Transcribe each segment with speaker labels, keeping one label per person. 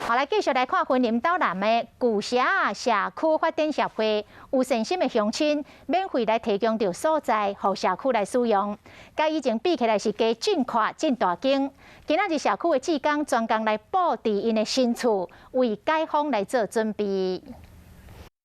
Speaker 1: 好，來繼續來看雲林斗南的舊社社區發展協會，有善心的鄉親免費來提供著所在，予社區來使用。佮以前比起來是加真闊、真大間。今仔日社區的志工專工來布置𪜶的新厝，為解封來做準備。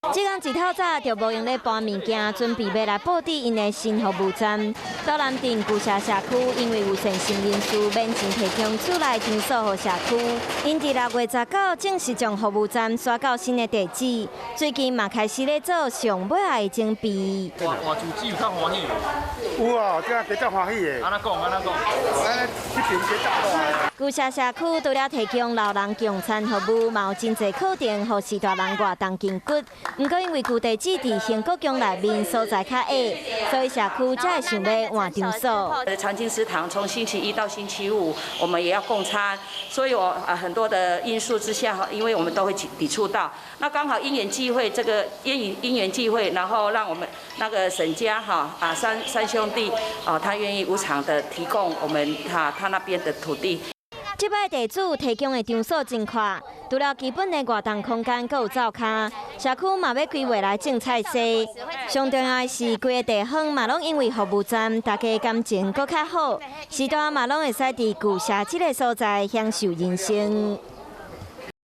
Speaker 2: 這工一透早就無閒咧搬物件，準備欲來布置𪜶的新服務站。斗南鎮舊社社區因為有善心人士免錢提供厝內場所予社區，𪜶佇6月19正式將服務站徙到新的地址。最近嘛開始咧做上尾仔的準備。
Speaker 3: 換換住址有較歡喜無？
Speaker 4: 有啊，這加較歡喜的。
Speaker 3: 按怎講？按怎講？
Speaker 4: 哎，這邊加較大。
Speaker 2: 舊社社區除了提供老人共餐服務，嘛有真濟課程，予序大人活動筋骨。毋過因為舊地址佇興國宮內面所在較矮，所以社區才會想欲換場所。
Speaker 5: 長青食堂從星期一到星期五，我們也要供餐，所以我啊很多的因素之下，因為我們都會抵觸到。那剛好因緣際會，這個因緣際會，然後讓我們那個沈家哈啊三兄弟啊，他願意無償的提供我們他那邊的土地。
Speaker 2: 這擺地主提供的場所真闊，除了基本的活動空間，閣有灶跤。社區嘛欲規劃來種菜薑。上重要的是，規个地方嘛攏因為服務站，大家感情閣較好，序大嘛攏會使佇舊社這个所在享受人生。